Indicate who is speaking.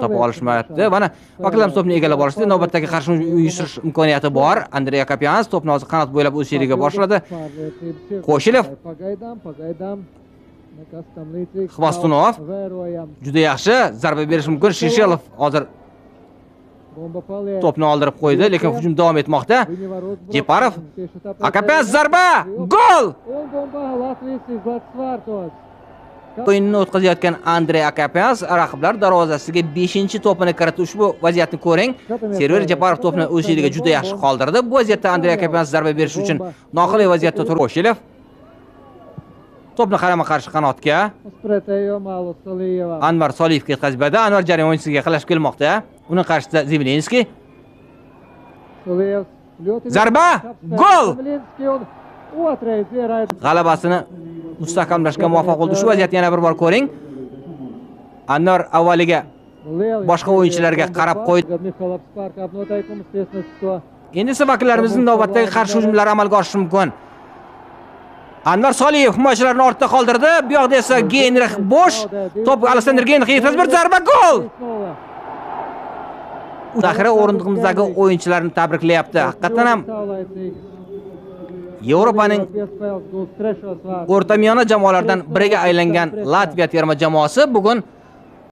Speaker 1: Topa olishmayapti. Mana vakillarimiz to'pni egallab olishdi. Navbatdagi qarshi uyushtirish imkoniyati bor. Andrey Akopyans to'pni hozir qanot bo'ylab o'z yeriga boshladi. Koshilev. Xvostunov juda yaxshi zarba berish mumkin. Shishelov hozir to'pni oldirib qo'ydi, lekin hujum davom etmoqda. Jeparov, Akopyans zarba, gol! O'yinni o'tkazayotgan Andrey Akopyans raqiblar darvozasiga 5-to'pini kiritdi. Ushbu vaziyatni ko'ring. Server Jeparov to'pni o'z yeriga juda yaxshi qoldirdi. Bu vaziyatda Andrey Akopyans zarba berish uchun noqulay vaziyatda turib, Koshilev to'pni qarama-qarshi qanotga Anvar Soliyevga yetkazib berdi. Anvar jarima o'yinchisiga yaqinlashib kelmoqda. Uning qarshisida Zemlinskiy. Zarba, gol! G'alabasini mustahkamlashga muvaffaq bo'ldi. Shu vaziyatni yana bir bor ko'ring. Anvar avvaliga boshqa o'yinchilarga qarab qo'ydi. Endi esa vakillarimizning navbatdagi qarshi hujumlari amalga oshishi mumkin. Anvar Soliyev himoyachilarni ortda qoldirdi. Bu yoqda esa Geynrix bo'sh. To'p Aleksandr Geynrix yetkazib bir zarba, gol! Zaxira o'rindig'imizdagi o'yinchilarni tabriklayapti. Haqiqatan ham Yevropaning o'rtamiyona jamoalaridan biriga aylangan Latviya terma jamoasi bugun